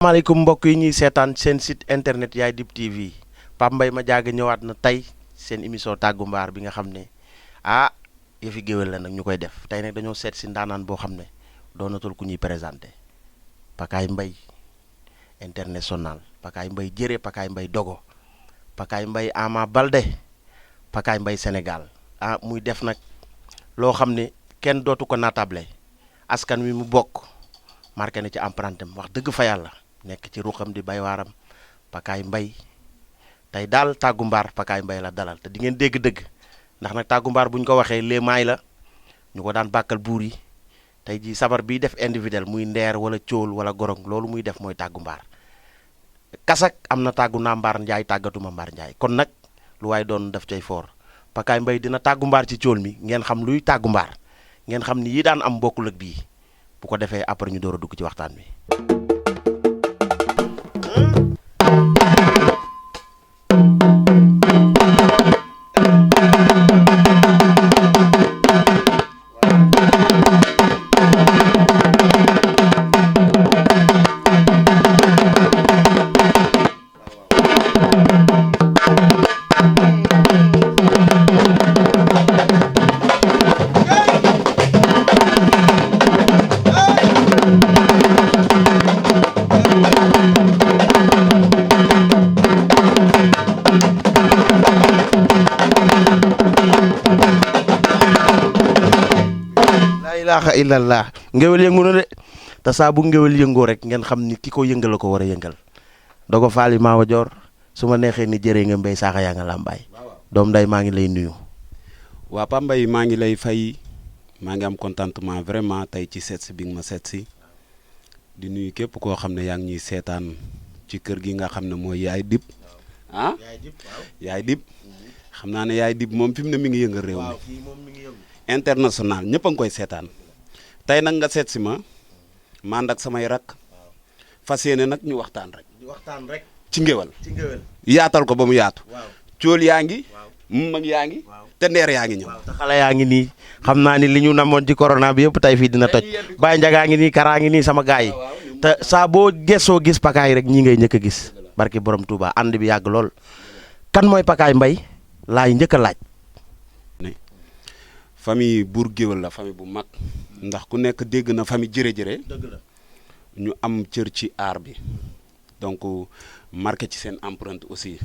maaleykum mbokk yi ñuy seetaan seen site internet Yaay Dib TV Pape Mbaye Madiaga ñëwaat na tey seen émission tàggu mbaar bi nga xam ne yëfi géwél la nag ñu koy def tey nag dañoo seet si ndaanaan boo xam ne doonatul ku ñuy présenté Pakaay Mbaye international Pakaay Mbaye jëre Pakaay Mbaye dogo Pakaay Mbaye Ama Baldé Pakaay Mbaye Sénégal muy def nag loo xam ne kenn dootu ko naatable askan wi mu bokk marqué na ci empreinte wax dëgg fa yàlla nekk ci ruxam di bay waaram Pakaay Mbaye tey daal tàggu mbaar Pakaay Mbaye la dalal te di ngeen dégg dëgg ndax nag tàggu mbaar bu ñu ko waxee léemaay la ñu ko daan bàkkal buur yi tey ji sabar biy def individuel muy ndeer wala cóol wala gorong loolu muy def mooy tàggu mbaar kasak am na tàggu naa mbaar njaay tàggatuma mbaar njaay kon nag lu waaye doon def cay foor Pakaay Mbaye dina tàggu mbaar ci cóol mi ngeen xam luy tàggu mbaar ngeen xam ni yi daan am bokkul ak bii bu ko defee après ñu door a dugg ci waxtaan wi. illallah ngéwél yëngu na de te saa bu ngéwél yëngoo rek ngeen xam ni ki ko yëngal la ko war a yëngal dogo faali maawa joor su ma neexee ni jëree nga mbéy saaxa yaa nga làmbaay doom nday maa ngi lay nuyu. waa Pape Mbaye maa ngi lay fay maa ngi am contentement vraiment tey ci seet si bi nga ma seet si di nuyu képp koo xam ne yaa ngi ñuy seetaan ci kër gi nga xam ne mooy Yaay Dib Yaay Dib xam naa ne Yaay Dib moom fi mu ne mi ngi yëngal réew mi international ñëpp a ngi koy seetaan tey nag nga seet si ma ànd ak samay rak fas yéene nag ñu waxtaan rek ci ngéwal yaatal ko ba mu yaatu cool yaa ngi mag yaa ngi te ndeer yaa ngi ñëw te xale yaa ngi nii xam naa ni li ñu namoon ci corona bi yëpp tey fii dina toj Baye Ndiaga ngi nii Kara ngi nii sama gaay yi te saa boo gëstoo gis Pakaay rek ñi ngay njëkk a gis barki borom Touba ànd bi yàgg lool kan mooy Pakaay Mbaye laay njëkk a laaj. famille buur géwél la famille bu mag ndax ku nekk dégg na famille jërë-jërë ñu am cër ci art bi donc marqué ci seen empreinte aussi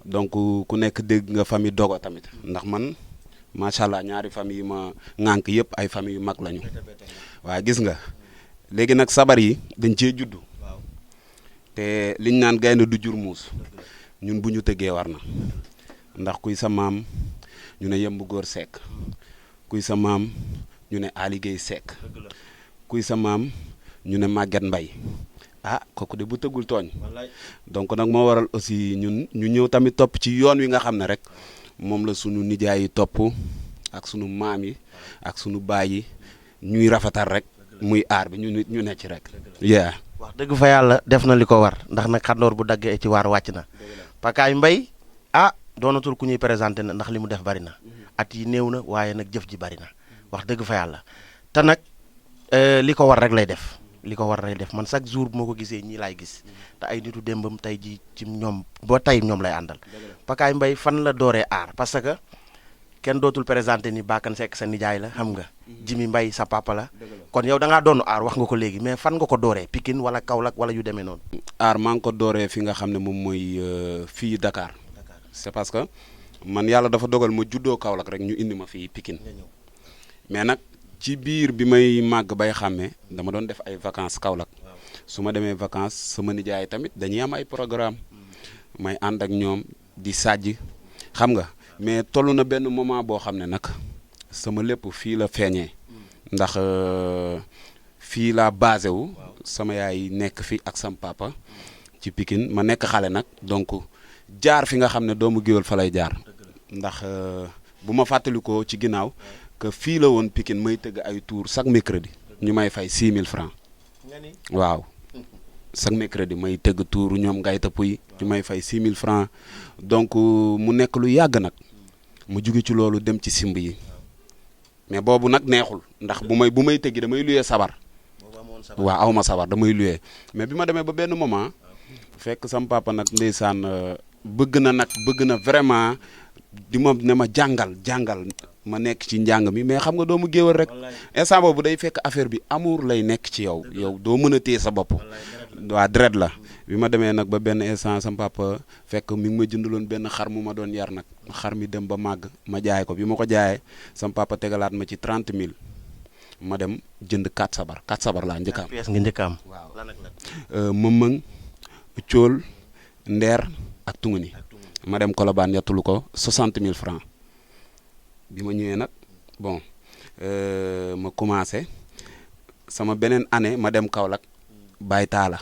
donc ku nekk dégg nga famille dogo tamit ndax man macha allah ñaari famille yi ma ŋànk yëpp ay famille yu mag lañu waaw gis nga léegi nag sabar yi dañ cee juddu te liñ naan gaynde du jur muus ñun bu ñu tëggee war na ndax kuy sa maam ñu ne Yembu Góor Seck kuy sa maam ñu ne Ali Guèye Seck kuy sa maam ñu ne Maguette Mbaye kooku de bu tëggul tooñ donc nag moo waral aussi ñun ñu ñëw tamit topp ci yoon wi nga xam ne rek moom la sunu nijaay yi topp ak sunu maam yi ak sunu baay yi ñuy rafetal rek muy aar bi ñu ne ci rek. wax dëgg fa yàlla def na li ko war ndax nag xandoor bu daggee ci waar wàcc na Pakaay Mbaye doonatul ku ñuy présenté na ndax li mu def bari na. at yi néew na waaye nag jëf ji bari na wax dëgg fa yàlla te nag li ko war rek lay def man chaque jour bu ma ko gisee ñii laay gis te ay nitu démbam tey ji ci ñoom ba tey ñoom lay àndal Pakaay Mbaye fan la dooree aar parce que kenn dootul présenté ni Bakane Seck sa nijaay la xam nga Jimi Mbaye sa papa la kon yow da ngaa doonu aar wax nga ko léegi mais fan nga ko dooree Pikine wala Kaolack wala yu demee noonu. aar maa ngi ko dooree fi nga xam ne moom mooy fii Dakar c'est parce que man yàlla dafa dogal ma juddoo Kaolack rek ñu indi ma fii Pikine mais nag ci biir bi may màgg bay xàmmee dama doon def ay vacances Kaolack su ma demee vacances sama nijaay tamit dañuy am ay programme may ànd ak ñoom di sàjj xam nga mais toll na benn moment boo xam ne nag sama lépp fii la feeñee ndax fii laa basé wu sama yaay nekk fi ak sam papa ci Pikine ma nekk xale nag donc jaar fi nga xam ne doomu géwél fa lay jaar ndax bu ma fàttalikoo ci ginnaaw que fii la woon Pikine may tëgg ay tour chaque mercredi ñu may fay 6000 francs waaw chaque mercredi may tëgg tour ñoom ngay tëpp ñu may fay 6000 francs donc mu nekk lu yàgg nag mu jóge ci loolu dem ci simb yi mais boobu nag neexul ndax bu may tëggi damay luyee sabar waaw aw ma sabar damay luye mais bi ma demee ba benn moment fekk sam papa nag ndeysaan bëgg na vraiment di ma ne ma jàngal ma nekk ci njàng mi mais xam nga doomu géwal rek instant boobu day fekk affaire bi amour lay nekk ci yow doo mën a téye sa bopp waa deret la bi ma demee nag ba benn instant sam papa fekk mi ngi ma jëndaloon benn xar mu ma doon yar nag xar mi dem ba màgg ma jaay ko bi ma ko jaayee sam papa tegalaat ma ci 30 000 ma dem jënd 4 sabar laa njëkk a am. pièce nga njëkk a am. waaw mëmëng cool ndeer ak tunguni ma dem Colobane yettulu ko 60 000 francs bi ma ñëwee nag bon ma commencé sama beneen année ma dem Kaolack Baye Taala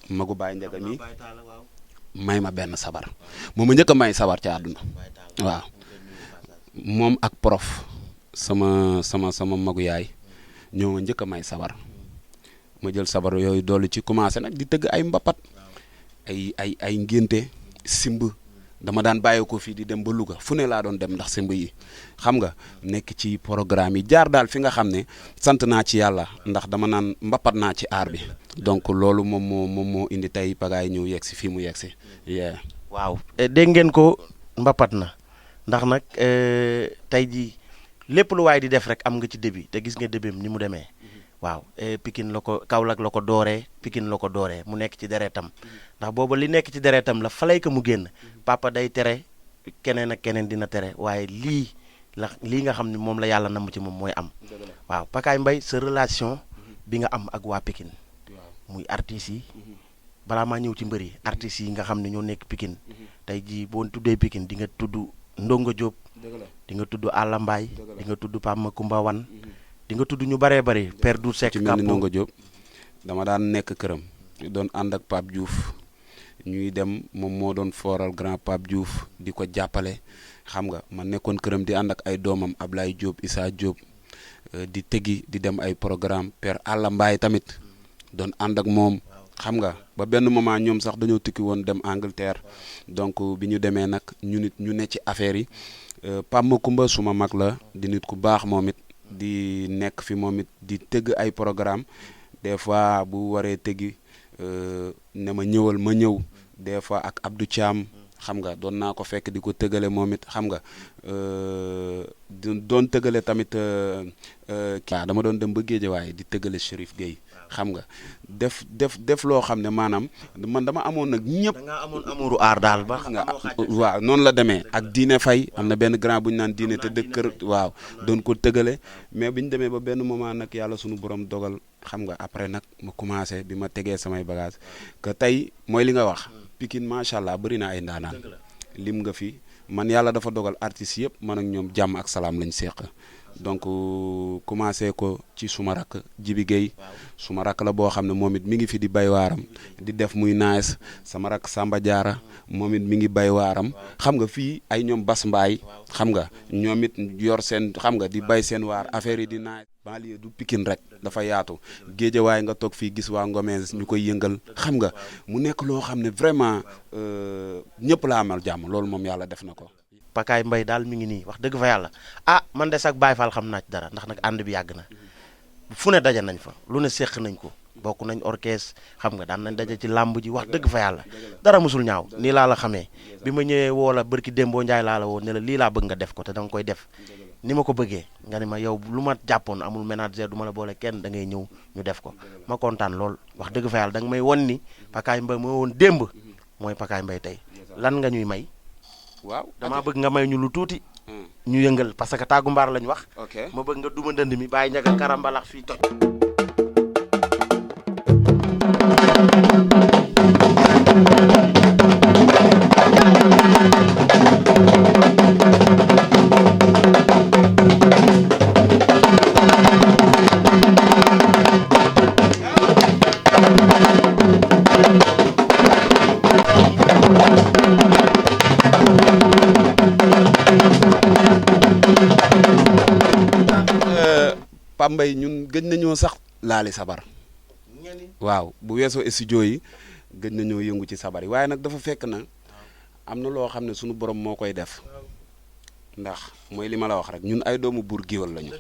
magu Baye Njaga mi may ma benn sabar moom ma njëkk a may sabar ci àdduna waaw moom ak prof sama magu yaay ñoo ma njëkk a may sabar ma jël sabar yooyu dolli ci commencé nag di tëgg ay mbapat ay ngénte simb dama daan bàyyi ko fii di dem ba Louga fu ne laa doon dem ndax simb yi xam nga nekk ci programme yi jaar daal fi nga xam ne sant naa ci yàlla ndax dama naan mbapat naa ci aar bi donc loolu moom moo indi tey Pagaye ñëw yegg si fii mu yegg si. waaw dégg ngeen ko mbapat na ndax nag tey jii lépp lu waay di def rek am nga ci début te gis nga début ni mu demee waaw Pikine la ko Kaolack la ko dooree Pikine la ko dooree mu nekk ci deretam ndax booba li nekk ci deretam la falay ko mu génn papa day tere keneen ak keneen dina tere waaye lii nga xam ne moom la yàlla namm ci moom mooy am waaw Pagaye Mbaye sa relation bi nga am ak waa Pikine muy artistes yi balaa maa ñëw ci mbër yi artistes yi nga xam ne ñoo nekk Pikine tey jii boo tuddee Pikine di nga tudd Ndongo Diop di nga tudd Alla Mbaye di nga tudd Pape Makumba Wan di nga tudd ñu bëree bëri Père Dour Seck ci mel ni Ndongo Diop dama daan nekk këram doon ànd ak Pape Diouf ñuy dem moom moo doon fooral grand Pape Diouf di ko jàppale xam nga ma nekkoon këram di ànd ak ay doomam Ablaye Diop Issa Diop di tegi di dem ay programme Père Alla Mbaye tamit doon ànd ak moom xam nga ba benn moment ñoom sax dañoo tukki woon dem Angleterre donc bi ñu demee nag ñu ne ci affaire yi Pape Makumba suma mag la di nit ku baax moom it di nekk fi moom it di tëgg ay programme des fois bu waree tëggi ne ma ñëwal ma ñëw des fois ak Abdou Thiam xam nga doon naa ko fekk di ko tëggale moom it xam nga doon tëggale tamit dama doon dem ba Géejawaay di tëggale Chérif Gueye xam nga def loo xam ne maanaam man dama amoon nag ñëpp. da nga amoon amuru aar daal ba nga waaw noonu la demee ak Diine Faye am na benn grand bu ñu naan Diine te dëkk kër waaw doon ko tëggale mais bi ñu demee ba benn moment nag yàlla suñu borom dogal xam nga après nag ma commencé bi ma tegee samay bagage que tey mooy li nga wax Pikine macha allah bëri na ay ndaanaan lim nga fi man yàlla dafa dogal artistes yëpp man ak ñoom jàmm ak salaam lañ seq donc commencé ko ci suma rakk Jibi Gueye suma rakk la boo xam ne moom it mi ngi fi di bay waaram di def muy nice sama rakk Samba Diarra moom it mi ngi bay waaram xam nga fii ay ñoom Bas Mbaay xam nga ñoom it yor seen xam nga di bay seen waar affaire yi di nice banlieue du Pikine rek dafa yaatu Géejawaay nga toog fii gis waa Ngomès ñu koy yëngal xam nga mu nekk loo xam ne vraiment ñëpp la amal jàmm loolu moom yàlla def na ko. Pagaye Mbaye daal mi ngi nii wax dëgg fa yàlla man de sax Baye Fall xam naa ci dara ndax nag ànd bi yàgg na fu ne daje nañ fa lu ne séq nañ ko bokk nañ orchestre xam nga daan nañ daje ci làmb ji wax dëgg fa yàlla dara musul ñaaw nii laa la xamee bi ma ñëwee woo la bërki Dembo Njaay laa la woo ne la lii laa bëgg nga def ko te da nga koy def ni ma ko bëggee nga ni ma yow lu ma jàppoon amul manager du ma la boole kenn da ngay ñëw ñu def ko ma kontaan lool wax dëgg fa yàlla da nga may won ni Pagaye Mbaye moo woon démb mooy Pagaye Mbaye tey lan nga ñuy may. waaw damaa bëgg nga may ñu lu tuuti. ñu yëngal parce que tàggu mbaar lañ wax. ok ma bëgg nga duma ndënd mi bàyyi njaga karambalax fii toj. Pape Mbaye ñun gëj nañoo sax laali sabar waaw bu weesoo studio yi gëj nañoo yëngu ci sabar yi waaye nag dafa fekk na am na loo xam ne sunu borom moo koy def ndax mooy li ma la wax rek ñun ay doomu buur géwal lañu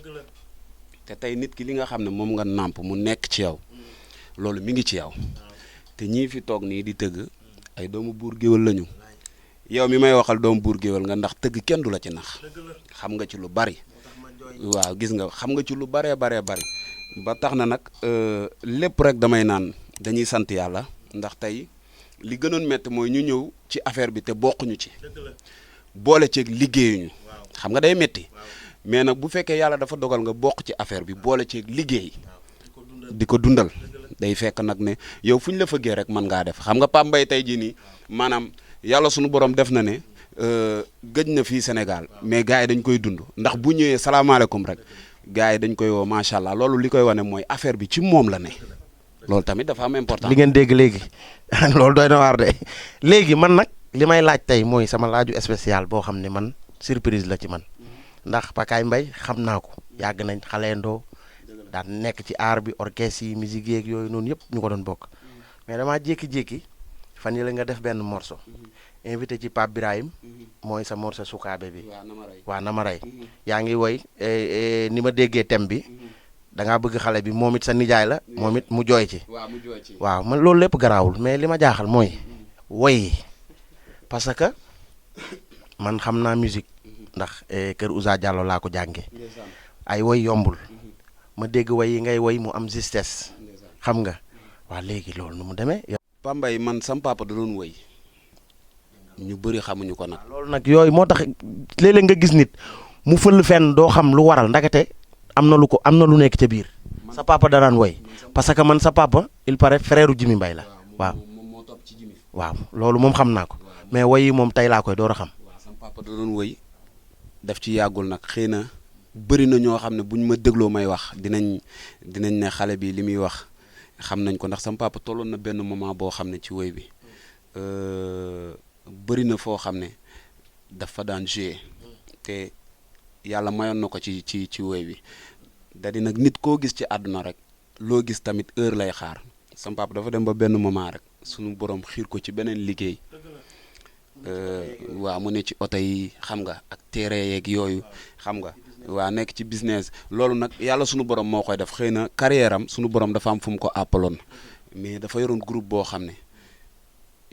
te tey nit ki li nga xam ne moom nga nàmp mu nekk ci yow loolu mi ngi ci yow te ñii fi toog nii di tëgg ay doomu buur géwël lañu yow mi may waxal doomu buur géwël nga ndax tëgg kenn du la ci nax xam nga ci lu bari waaw gis nga xam nga ci lu baree bari ba tax na nag lépp rek damay naan dañuy sant yàlla ndax tey li gënoon métti mooy ñu ñëw ci affaire bi te bokkuñu ci boole ceeg liggéeyuñu xam nga day métti mais nag bu fekkee yàlla dafa dogal nga bokk ci affaire bi boole ceeg liggéey di ko dundal day fekk nag ne yow fu ñu la fëggee rek mën ngaa def xam nga Pape Mbaye tey jii nii maanaam yàlla sunu borom def na ne gëj na fii Sénégal mais gars yi dañ koy dund ndax bu ñëwee salaamaaleykum rek gars yi dañ koy woo macha allah loolu li koy wane mooy affaire bi ci moom la ne loolu tamit dafa am important. li ngeen dégg léegi loolu doy na waar de léegi man nag li may laaj tey mooy sama laaju spécial boo xam ne man surprise la ci man ndax Pakaay Mbaye xam naa ko yàgg nañ xaleendoo daan nekk ci art bi orchestre yi musique yeeg yooyu noonu yëpp ñu ko doon bokk mais damaa jékki-jékki fan yi la nga def benn morceau invité ci Pape Birahim mooy sa morceau sukaabe bi waa na ma rey yaa ngi woy ni ma déggee thème bi da ngaa bëgg xale bi moom it sa nijaay la moom it mu jooy ci waaw man loolu lépp garaawul mais li ma jaaxal mooy woy yi parce que man xam naa musique ndax kër Ousa Diallo laa ko jànge ay woy yombul ma dégg woy yi ngay woy mu am justesse xam nga waa léegi loolu nu mu demee. Pape Mbaye man sam papa da doon woy ñu bëri xamuñu ko nag. loolu nag yooyu moo tax léeg-léeg nga gis nit mu fël fenn doo xam lu waral ndakate am na lu nekk ca biir sa papa danaan woy parce que man sa papa il paraît frère Jimi Mbaye la waaw loolu moom xam naa ko mais woy yi moom tey laa koy door a xam. waaw sam papa da doon woy daf ci yàggul nag xëy na bëri na ñoo xam ne buñ ma dégloo may wax dinañ ne xale bi li muy wax xam nañ ko ndax sam papa tolloon na benn moment boo xam ne ci woy bi bëri na foo xam ne dafa daan jouer te yàlla mayoon na ko ci woy bi da di nag nit koo gis ci àdduna rek loo gis tamit heure lay xaar sam papa dafa dem ba benn moment rek sunu borom xiir ko ci beneen liggéey waaw mu ne ci oto yi xam nga ak téere yeeg yooyu xam nga waa nekk ci business loolu nag yàlla sunu borom moo koy def xëy na carrière am sunu borom dafa am fu mu ko àppaloon mais dafa yoroon groupe boo xam ne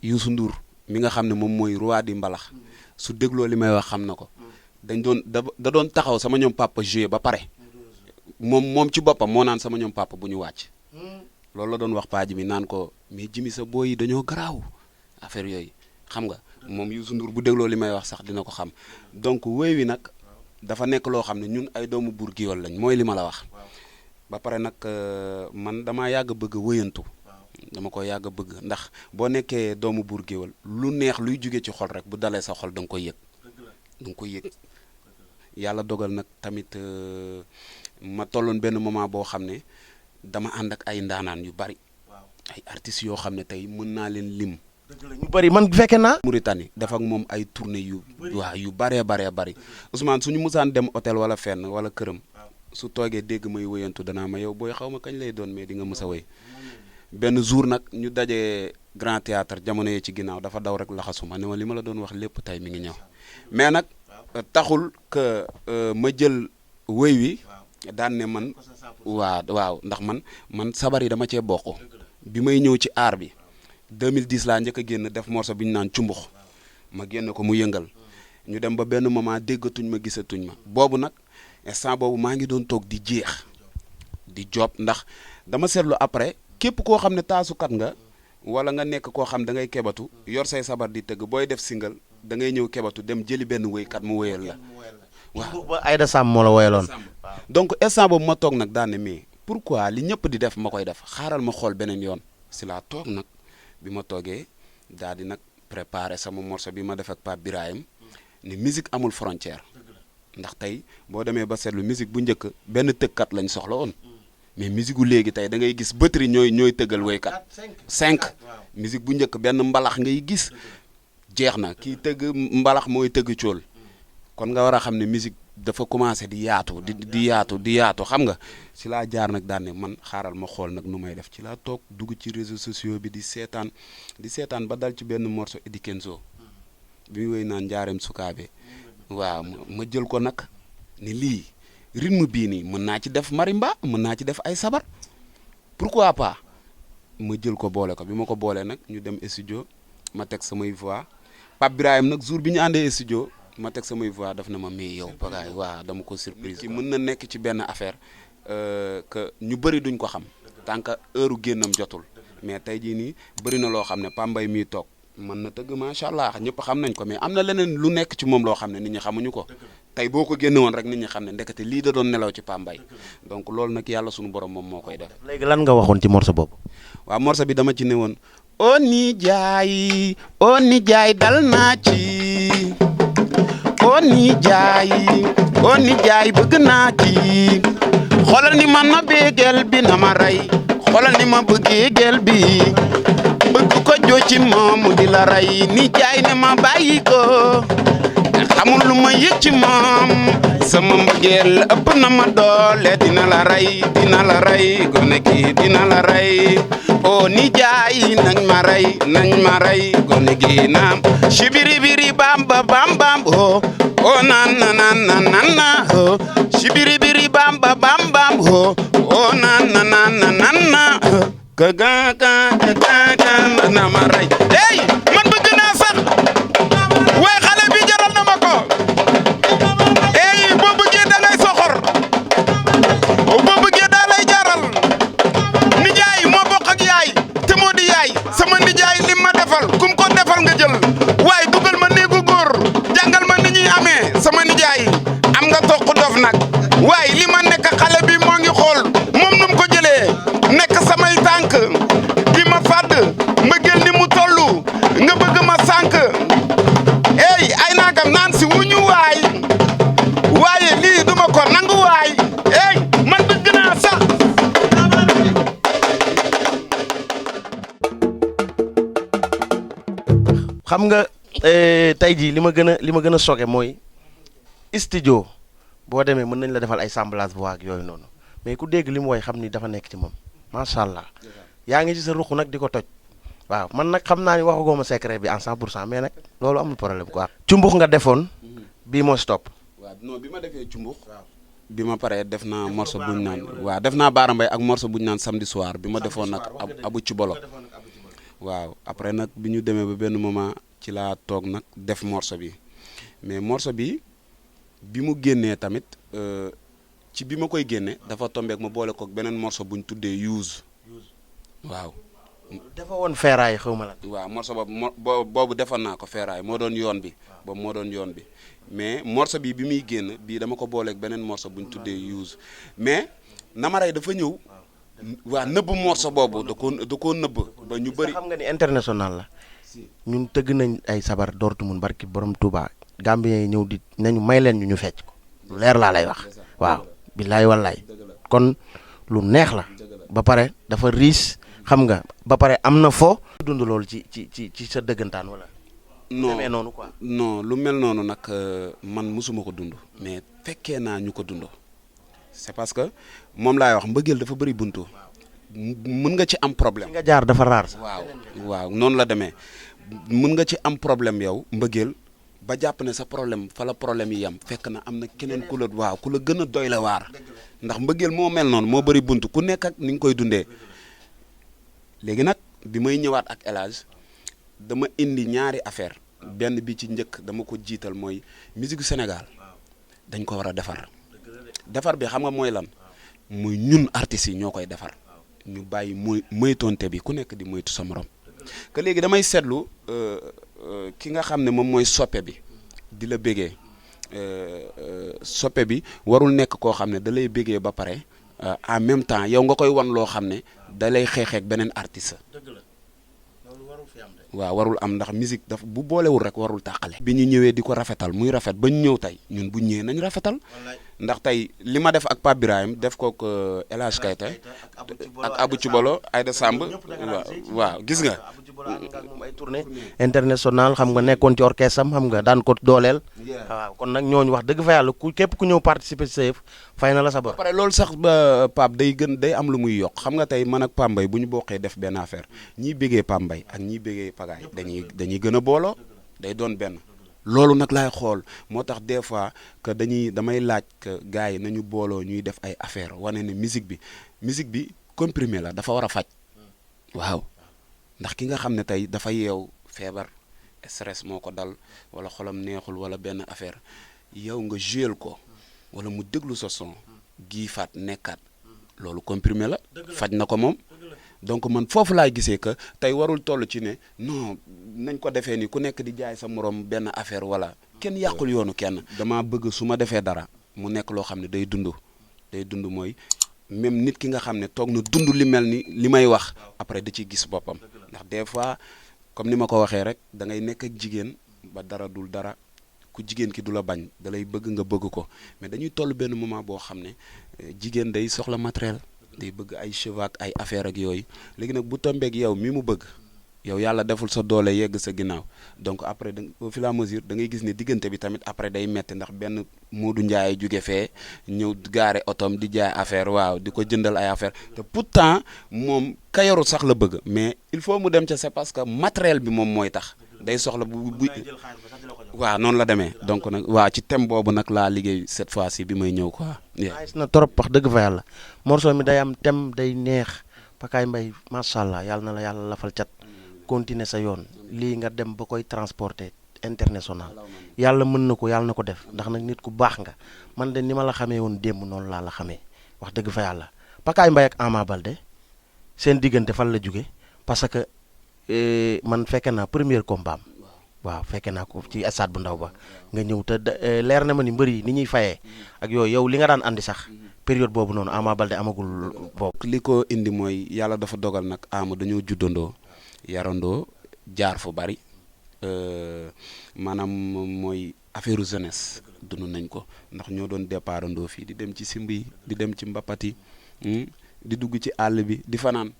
Youssou Ndour mi nga xam ne moom mooy roi di mbalax su dégloo li may wax xam na ko da doon taxaw sama ñoom papa joué ba pare moom ci boppam moo naan sama ñoom papa bu ñu wàcc loolu la doon wax paa ji mi naan ko mais Jimi sa booy yi dañoo garaaw affaire yooyu xam nga moom Youssou Ndour bu dégloo li may wax sax dina ko xam donc woy wi nag dafa nekk loo xam ne ñun ay doomu buur géwël lañ mooy li ma la wax ba pare nag man damaa yàgg bëgg wëyantu dama ko yàgg bëgg ndax boo nekkee doomu buur géwël lu neex luy jóge ci xol rek bu dalee sa xol da nga koy yëg yàlla dogal nag tamit ma tolloon benn moment boo xam ne dama ànd ak ay ndaanaan yu bari ay artistes yoo xam ne tey mën naa leen lim. ñu bari man fekke naa. Mauritanie def ak moom ay tournée yu baree bari Ousmane suñu musaan dem hôtel wala fenn wala këram su toogee dégg may wëyantu danaa ma yow booy xaw ma kañ lay doon mais di nga mës a wëy benn jour nag ñu dajee Grand Théâtre jamono yee ci ginnaaw dafa daw rek laxasuma ne ma li ma la doon wax lépp tey mi ngi ñëw mais nag taxul que ma jël wëy wi daan ne man waaw ndax man sabar yi dama cee bokk bi may ñëw ci aar bi 2010 laa njëkk a génn def morceau bi ñu naan cumbux ma génn ko mu yëngal ñu dem ba benn moment déggatuñ ma gisatuñ ma boobu nag instant boobu maa ngi doon toog di jeex di job ndax dama seetlu après képp koo xam ne taasukat nga wala nga nekk koo xam da ngay kebatu yor say sabar di tëgg booy def single da ngay ñëw kebatu dem jëli benn wëykat mu wëyal la waaw ba Aïda Samb moo la woyaloon donc instant boobu ma toog nag daan ne mais pourquoi li ñëpp di def ma koy def xaaral ma xool beneen yoon si laa toog nag bi ma toogee daal di nag préparer sama morceau bi ma def ak Pape Birahim ni musique amul frontière ndax tey boo demee ba seetlu musique bu njëkk benn tëggkat lañ soxla woon mais musique gu léegi tey da ngay gis batterie ñooy tëggal woykat 5 musique bu njëkk benn mbalax ngay gis jeex na kii tëgg mbalax mooy tëgg cool kon nga war a xam ne musique dafa commencé di yaatu di yaatu xam nga ci laa jaar nag daan ne man xaaral ma xool nag nu may def ci laa toog dugg ci réseaux sociaux bi di seetaan ba dal ci benn morceau Eddy Kenzo bi mu wéy naan njaareem sukaabe waaw ma jël ko nag ni lii rythme bii nii mën naa ci def marimba mën naa ci def ay sabar pourquoi pas ma jël ko boole ko bi ma ko boolee nag ñu dem studio ma teg samay voix Pape Birahim nag jour bi ñu àndee studio ma teg samay voix daf na ma mais yow Pagaye waaw dama ko surprise ki mën na nekk ci benn affaire que ñu bëri duñ ko xam tant que heure génnam jotul mais tey jii nii bëri na loo xam ne Pambay miy toog mën na tëgg macha allah ñëpp xam nañ ko mais am na leneen lu nekk ci moom loo xam ne nit ñi xamuñu ko tey boo ko génne woon rek nit ñi xam ne ndekete lii da doon nelaw ci Pambay donc loolu nag yàlla suñu borom moom moo koy def. léegi lan nga waxoon ci morceau boobu. waaw morceau bi dama ci ne woon. o nijaay dal naa ci o nijaay bëgg naa ci xoolal ni man ma béegel bi na ma rey xoolal ni ma bëggee gel bi bëgg ko joo ci moom di la rey nijaay ne ma bàyyi ko xamul lu ma yëg ci moom sama mbëggeel ëpp na ma doole dina la rey gone gi dina la rey o nijaay nañ ma rey gone gi naam shibiri biri bamba bambam o nan o shibiri biri bamba bambam o nan ka na ma rey hey man bëgg naa sax way xale bi jaral na ma ko hey boo bëggee da ngay soxor boo bëggee da lay jaral nijaay moo bokk ak yaay te moo di yaay sama nijaay lim ma defal kum ko defal nga jël waaye dugal ma néegu góor jàngal ma ni ñuy amee sama nijaay am nga toq dof nag waaye li ma nekk xale bi moo ngi xool moom num ko jëlee nekk samay tànk di ma fàdd mbëggeel ni mu tollu nga bëgg ma sànk ey ay naagam naan si wuñu waay waaye lii duma ko nangu waay ey man bëgg naa sax xam nga tey jii li ma gën a soge mooy studio boo demee mën nañ la defal ay semblance voix ak yooyu noonu mais ku dégg li mu woy xam ni dafa nekk ci moom macha allah yaa ngi ci sa ruq nag di ko toj waaw man nag xam naa ni waxagoo ma secret bi en 100% mais nag loolu amul problème quoi. cumbux nga defoon bii moo stop. waaw non bi ma defee cumbux. bi ma paree def naa morceau bu ñu naan waaw def naa Baara Mbaye ak morceau bu ñu naan samedi soir bi ma defoon nag abu ci bolo waaw après nag bi ñu demee ba benn moment ci laa toog nag def morceau bi mais morceau bi mu génnee tamit ci bi ma koy génne dafa tombeek ma boole kook beneen morceau bu ñu tuddee use waaw. dafa woon feeraay xaw ma la. waaw morceau boobu defoon naa ko feeraay moo doon yoon bi boobu moo doon yoon bi mais morceau bi muy génn bii dama ko booleeg beneen morceau bu ñu tuddee use mais Namaray dafa ñëw. waa nëbb morceau boobu da koo nëbb ba ñu bëri. xam nga ni international la ñun tëgg nañ ay sabar doortu mun barki borom Touba Gambien yi ñëw di nañu may leen ñu fecc ko lu leer laa lay wax waaw billaay wallaay kon lu neex la ba pare dafa riis xam nga ba pare am na fo dund loolu ci sa dëggantaan wala. non demee noonu quoi. non lu mel noonu nag man mosuma ko dund mais fekkee naa ñu ko dund c'est parce que moom laay wax mbëggeel dafa bëri buntu mën nga ci am problème. nga jaar dafa raar sax. waaw noonu la demee mën nga ci am problème yow mbëggeel ba jàpp ne sa problème fa la problème yi yam fekk na am na keneen ku la gën a doy la waar ndax mbëggeel moo mel noonu moo bëri buntu ku nekk ak ni nga koy dundee léegi nag bi may ñëwaat ak El Hadj dama indi ñaari affaire benn bi ci njëkk dama ko jiital mooy musique gu Sénégal dañ ko war a defar bi xam nga mooy lan muy ñun artistes yi ñoo koy defar ñu bàyyi moytonte bi ku nekk di moytu sa morom que léegi damay seetlu ki nga xam ne moom mooy soppe bi di la bégee soppe bi warul nekk koo xam ne da lay bégee ba pare en même temps yow nga koy wan loo xam ne da lay xeexeek beneen artiste. waaw warul am ndax musique daf bu boolewul rek warul tàqale. bi ñu ñëwee di ko rafetal muy rafet ba ñu ñëw tey ñun bu ñëwee nañ rafetal ndax tey li ma def ak Pape Birahim def kook El Hadj Keita ak Abou Cubalo Aïda Samb waaw gis nga. ay tournée international xam nga nekkoon ci orchestre am xam nga daan ko dooleel. waaw kon nag ñooñu wax dëgg fa yàlla képp ku ñëw participer ci sa yëf fay na la sa bor. ba pare loolu sax ba Pape day am lu muy yokk xam nga tey man ak Pape Mbaye bu ñu bokkee def benn affaire ñiy bégee Pape Mbaye ak ñiy bégee Pagaye dañuy gën a booloo day doon benn. loolu nag laay xool moo tax des fois que damay laaj que gars yi nañu booloo ñuy def ay affaire wane ne musique bi comprimé la dafa war a faj waaw ndax ki nga xam ne tey dafa yeew feebar stress moo ko dal wala xolam neexul wala benn affaire yow nga juyel ko wala mu déglu sa son gii faat nekkaat loolu comprimé la faj na ko moom donc man foofu laay gisee que tey warul toll ci ne non nañ ko defee ni ku nekk di jaay sa morom benn affaire wala kenn yàqul yoonu kenn. dama bëgg su ma defee dara mu nekk loo xam ne day dund mooy même nit ki nga xam ne toog na dund li mel ni li may wax après da ciy gis boppam ndax des fois comme ni ma ko waxee rek da ngay nekk ak jigéen ba dara dul dara ku jigéen ki du la bañ da lay bëgg nga bëgg ko mais dañuy toll benn moment boo xam ne jigéen day soxla matériel day bëgg ay cheveux ak ay affaire ak yooyu léegi nag bu tombeek yow mi mu bëgg yow yàlla deful sa doole yegg sa ginnaaw donc après au fur et à mesure da ngay gis ne diggante bi tamit après day metti ndax benn Modou Ndiaye jóge fee ñëw gaare otom di jaay affaire waaw di ko jëndal ay affaire te pourtant moom kayoru sax la bëgg mais il faut mu dem ca c'est parce que matériel bi moom mooy tax day soxla bu waaw noonu la demee donc nag waaw ci thème boobu nag laa liggéey cette fois-ci bi may ñëw quoi. nice na trop wax dëgg fa yàlla morceau mi day am thème day neex Pakaye Mbaye macha allah yàlla na la yàlla lafal cat continuer sa yoon lii nga dem ba koy transporter international yàlla mën na ko yàlla na ko def ndax nag nit ku baax nga man de ni ma la xamee woon démb noonu laa la xamee wax dëgg fa yàlla Pakaye Mbaye ak Ama Baldé seen diggante fan la jóge parce que man fekke naa premier combat am waaw fekke naa ko ci stade bu ndaw ba nga ñëw te leer na ma ni mbër yi ni ñuy fayee ak yooyu yow li nga daan andi sax période boobu noonu Ama Baldé amagul boobu. li ko indi mooy yàlla dafa dogal nag Ama dañoo juddandoo yarandoo jaar fu bari maanaam mooy affaire jeunesse dund nañ ko ndax ñoo doon départandoo fii di dem ci simb yi di dem ci mbapat yi di dugg ci àll bi di fanaan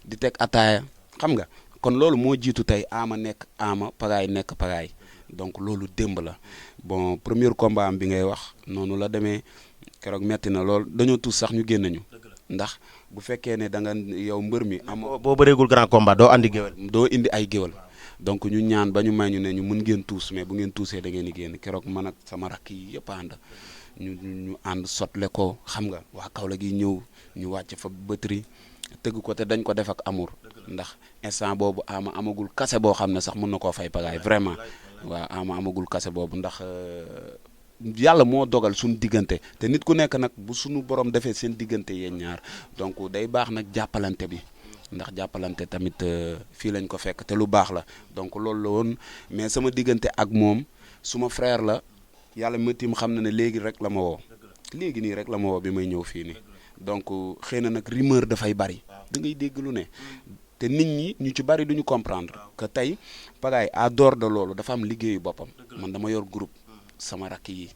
di teg ataaya xam nga kon loolu moo jiitu tey Ama nekk Ama Pagaye nekk Pagaye donc loolu démb la bon premier combat am bi ngay wax noonu la demee keroog metti na lool dañoo tuus sax ñu génn ñu ndax bu fekkee ne da nga yow mbër mi am boo bëreegul grand combat doo andi géwél doo indi ay géwél donc ñu ñaan ba ñu may ñu ne ñu mën ngeen tuus mais bu ngeen tuusee da ngeen di génn keroog man ak sama rakk yi yëpp ànd ñu ànd sotle ko xam nga waa Kaolack gi ñëw ñu wàcc fa bëtëri tëgg ko te dañ ko def ak amour ndax instant boobu Ama amagul kase boo xam ne sax mën na koo fay Pagaye vraiment waaw Ama amagul kase boobu ndax yàlla moo dogal suñu diggante te nit ku nekk nag bu suñu borom defee seen diggante yéen ñaar donc day baax nag jàppalante bi ndax jàppalante tamit fii lañ ko fekk te lu baax la donc loolu la woon mais sama diggante ak moom suma frère la yàlla métti mu xam na ne léegi rek la ma woo léegi nii rek la ma woo bi may ñëw fii nii donc xëy na nag rumeur dafay bari da ngay dégg lu ne te nit ñi ñu ci bari duñu comprendre que tey Pagaye à dehors de loolu dafa am liggéeyu boppam man dama yor groupe sama rakk yi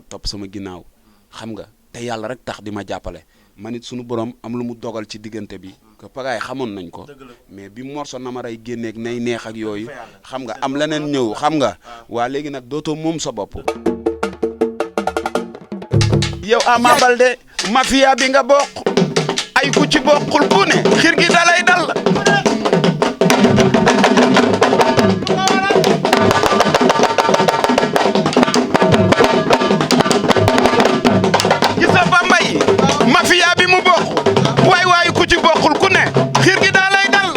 topp sama ginnaaw xam nga te yàlla rek tax di ma jàppale man it sunu borom am lu mu dogal ci diggante bi que Pagaye xamoon nañ ko mais bi morso na ma rey génneeg nay neex ak yooyu xam nga am leneen ñëw xam nga waa léegi nag dootoo moom sa bopp. yow Ama Baldé mafia bi nga bokk ay ku ci bokkul ku ne xir gi dalay dal. gisa Bambay mafia bi mu bokk waay ku ci bokkul ku ne xir gi dalay dal.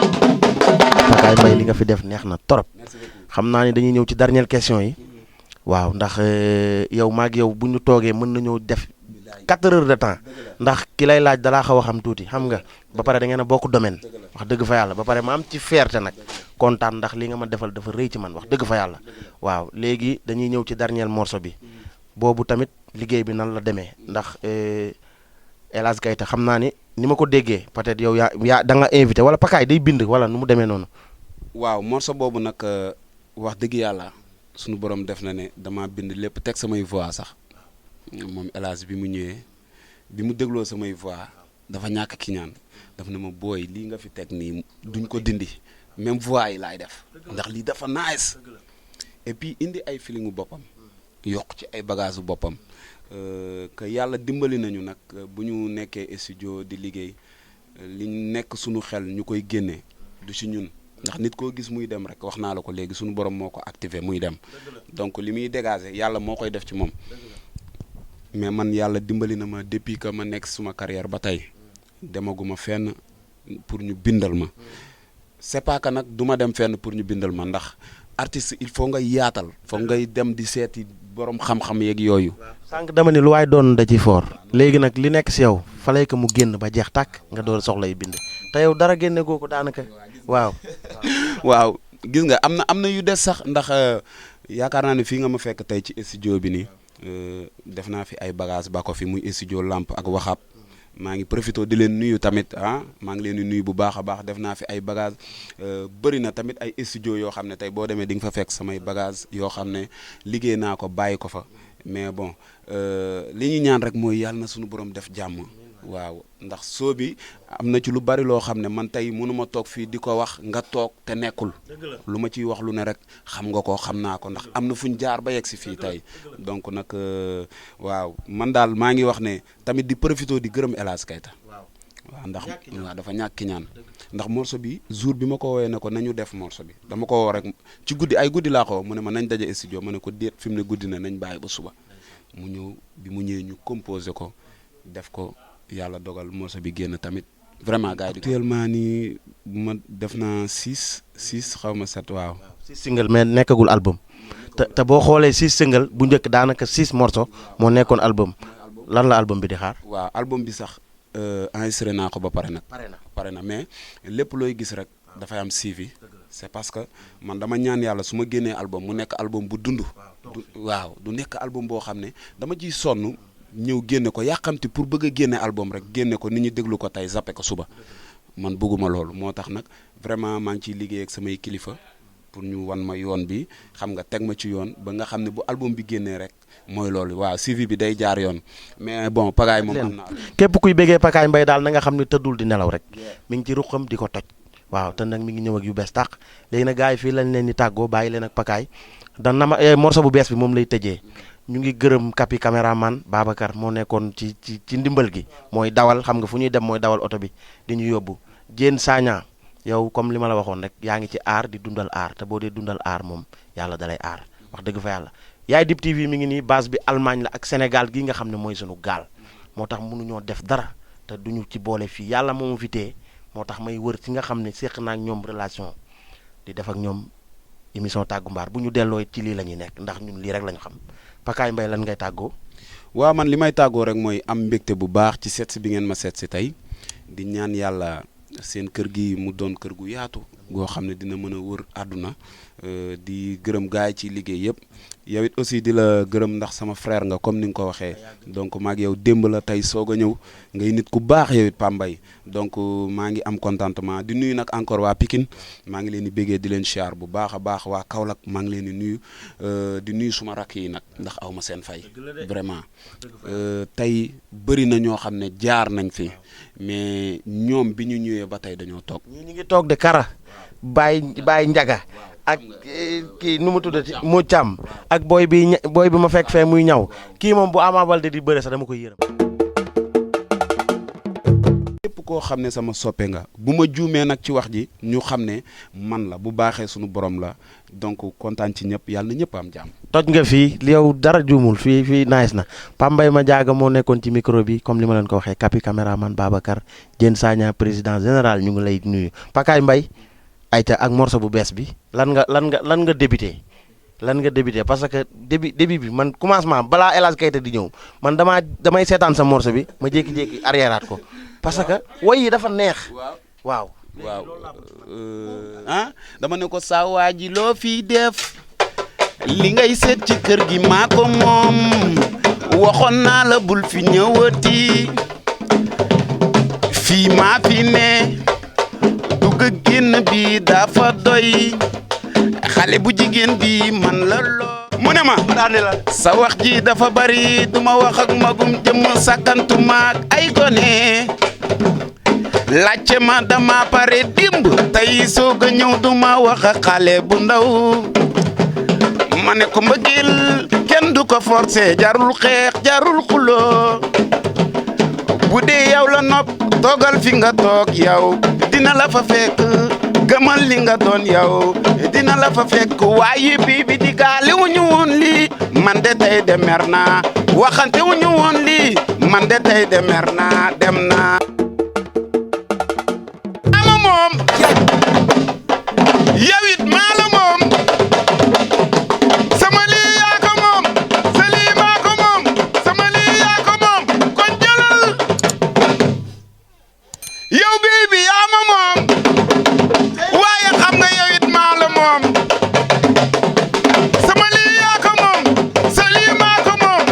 Pakaye Mbaye li nga fi def neex na torop xam naa ni dañuy ñëw ci dernière question yi waaw ndax yow maag yow bu ñu toogee mën nañoo def 4 heures de temps ndax ki lay laaj dalaa xaw a xam tuuti xam nga ba pare da ngeen a bokk domaine wax dëgg fa yàlla ba pare ma am ci fierté nag kontaan ndax li nga ma defal dafa rëy ci man wax dëgg fa yàlla waaw léegi dañuy ñëw ci dernier morceau bi boobu tamit liggéey bi nan la demee ndax El Hadj Keita xam naa ni ma ko déggee peut-être yow yaa da nga invité wala Pakaye day bind wala nu mu demee noonu. waaw morceau boobu nag wax dëgg yàlla sunu borom def na ne dama bind lépp teg samay voix sax moom El Hadj bi mu ñëwee bi mu dégloo samay voix dafa ñàkk ki ñaan daf na ma booy lii nga fi teg nii duñ ko dindi même voix yi laay def ndax lii dafa nice et puis indi ay feelingu boppam yokk ci ay bagages boppam que yàlla dimbali nañu nag bu ñu nekkee studio di liggéey li nekk suñu xel ñu koy génnee du ci ñun ndax nit koo gis muy dem rek wax naa la ko léegi suñu borom moo ko activé muy dem donc li muy dégager yàlla moo koy def ci moom mais man yàlla dimbali na ma depuis que ma nekk suma carrière ba tey demaguma fenn pour ñu bindal ma c'est pas que nag du ma dem fenn pour ñu bindal ma ndax artiste il faut nga yaatal foog ngay dem di seeti borom xam-xam yeeg yooyu. sànq dama ne lu waay doon da ci foor léegi nag li nekk si yow falay ko mu génn ba jeex tàkk nga door soxlay bind te yow dara génne goo ko daanaka waaw. waaw gis nga am na yu des sax ndax yaakaar naa ne fii nga ma fekk tey ci studio bi nii def naa fi ay bagages ba ko fi muy studio lamp ak waxaab maa ngi profité di leen nuyu tamit maa ngi leen di nuyu bu baax a baax def naa fi ay bagages bëri na tamit ay studio yoo xam ne tey boo demee di nga fa fekk samay bagages yoo xam ne liggéey naa ko bàyyi ko fa mais bon li ñu ñaan rek mooy yàlla na suñu borom def jàmm. waaw ndax soo bi am na ci lu bari loo xam ne man tey mënuma toog fii di ko wax nga toog te nekkul lu ma ciy wax lu ne rek xam nga ko xam naa ko ndax am na fuñ jaar ba yegg si fii tey donc nag waaw man daal maa ngi wax ne tamit di profité di gërëm El Hadj Keita waaw ndax waaw dafa ñàkk ki ñaan ndax morceau bi jour bi ma ko woowee ne ko nañu def morceau bi dama ko woo rek ci guddi ay guddi laa ko mu ne ma nañ daje studio ma ne ko déet fi mu ne guddi na nañ bàyyi ba suba mu ñëw bi mu ñëwee ñu composé ko def ko yàlla dogal morceau bi génn tamit vraiment gars yi actuellement nii ma def naa 6 xaw ma 7 waaw. 6 single mais nekkagul album te boo xoolee 6 single bu njëkk daanaka 6 morceaux moo nekkoon album lan la album bi di xaar. waaw album bi sax enregistré naa ko ba pare nag. pare na mais lépp looy gis rek dafay am suivi c'est parce que man dama ñaan yàlla su ma génnee album mu nekk album bu dund. waaw du nekk album boo xam ne dama ciy sonn. ñëw génne ko yàqamti pour bëgg a génne album rek génne ko nit ñi déglu ko tey zappe ko suba man bëgguma loolu moo tax nag vraiment maa ngi ciy liggéey ak samay kilifa pour ñu wan ma yoon bi xam nga teg ma ci yoon ba nga xam ne bu album bi génnee rek mooy loolu waaw suivi bi day jaar yoon mais bon Pagaye moom am na. képp kuy bëggee Pagaye Mbaye daal na nga xam ne tëddul di nelaw rek mi ngi ci ruqam di ko toj waaw te nag mi ngi ñëw ak yu bees tàq léegi nag gars yi fii lañ leen di tàggoo bàyyi leen ak Pagaye dan na ma morceau bu bees bi moom lay tëjee. ñu ngi gërëm Kapi caméraman Babacar moo nekkoon ci ndimbal gi mooy dawal xam nga fu ñuy dem mooy dawal oto bi di ñu yóbbu Diène Sagna yow comme li ma la waxoon rek yaa ngi ci aar di dundal aar te boo dee dundal aar moom yàlla dalay aar wax dëgg fa yàlla Yaay Dib TV mi ngi nii base bi Allemagne la ak Sénégal gi nga xam ne mooy sunu gaal moo tax mënuñoo def dara te duñu ci boole fii yàlla moomu fi tee moo tax may wër ci nga xam ne séq naa ak ñoom relation di def ak ñoom émission tàggu mbaar bu ñu delloo ci lii la ñuy nekk ndax ñun lii rek lañu xam Pagaye Mbaye lan ngay tàggoo. waaw man li may tàggoo rek mooy am mbégte bu baax ci seet si bi ngeen ma seet si tey di ñaan yàlla seen kër gi mu doon kër gu yaatu goo xam ne dina mën a wër àdduna di gërëm gaay ci liggéey yëpp yow it aussi di la gërëm ndax sama frère nga comme ni nga ko waxee donc maag yow démb la tey soog a ñëw ngay nit ku baax yow it Pambay donc maa ngi am contentement di nuyu nag encore waa Pikine maa ngi leen di béggee di leen siyaar bu baax a baax waa Kaolack maa ngi leen di nuyu suma rakk yi nag ndax aw ma seen fay vraiment tey bëri na ñoo xam ne jaar nañ fi mais ñoom bi ñu ñëwee ba tey dañoo toog. ñu ngi toog de Kara Baye Njaga ak kii nu mu tuddati moo càmm ak booy bi ma fekk fee muy ñaw kii moom bu Ama Baldé di bëre sax dama koy yërëm. képp koo xam ne sama soppe nga bu ma juumee nag ci wax ji ñu xam ne man la bu baaxee sunu borom la donc kontaan ci ñëpp yàlla na ñëpp am jàmm. toj nga fii yow dara juumul fii nice na Pambay ma jaaga moo nekkoon ci micro bi comme li ma leen ko waxee Kapi caméraman Babacar Diène Sagna président général ñu ngi lay nuyu Pagaye Mbaye ayca ak morceau bu bees bi lan nga débuté parce que début bi man commencement balaa El Hadj Keita di ñëw man damay seetaan sa morceau bi ma jékki-jékki arriéraat ko parce que woy yi dafa neex. waaw dama ne ko saa waa ji loo fii def li ngay seet ci kër gi maa ko moom waxoon naa la bul fi ñëwati fii maa fi ne dugg génn bi dafa doy xale bu jigéen bi man la loo mu ne ma sa wax ji dafa bari duma wax ak magum jëm sàkkantuma ak ay gone laajte ma dama pare dimb tey soog a ñëw duma wax ak xale bu ndaw ma ne ko mbëggeel kenn du ko forcé jarul xeex jarul xuloo bu dee yow la nopp toogal fi nga toog yow dina la fa fekk gëmal li nga doon yow dina la fa fekk waaye bii bi di gaale wu ñu woon lii man de tey de mer naa waxante wu ñu woon lii man de tey de mer naa dem naa ama moom yow it maa la moom sama lii yaa ko moom sa lii maa ko moom sama lii yaa ko moom kon jëlal yow bii bi yaa ma moom waaye xam nga yow it maa la moom sama lii yaa ko moom sa lii maa ko moom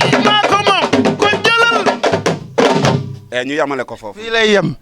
lii maa ko moom kon jëlal ñu yamale ko foofu fii lay yem